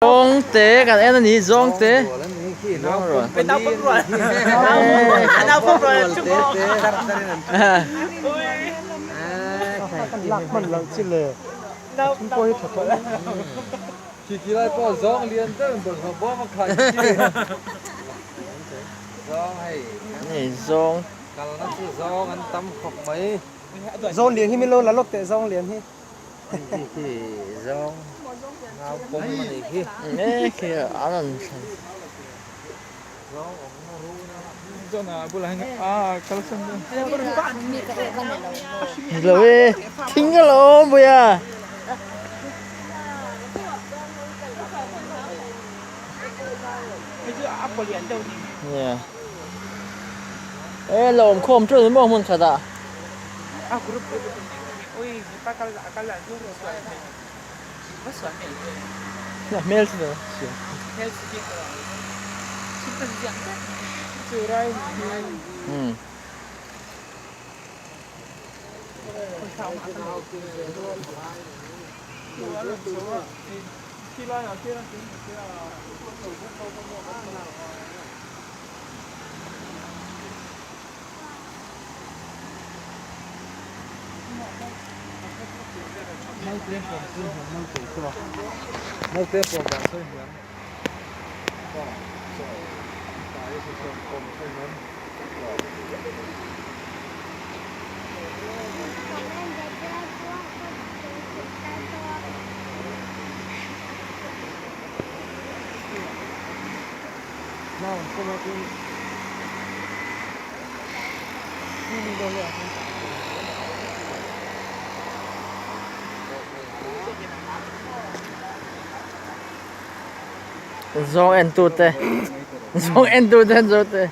Zawngte kan en a ni zawngte. Zawng. Zawng lian hi min lo la lawk teh zawng lian hi. Lo e thing a lo awm pui a. E lo awm khawm teuh ni maw hmun khatah. A hmel chu umm. Zawng en tute zawng en tute an zo te.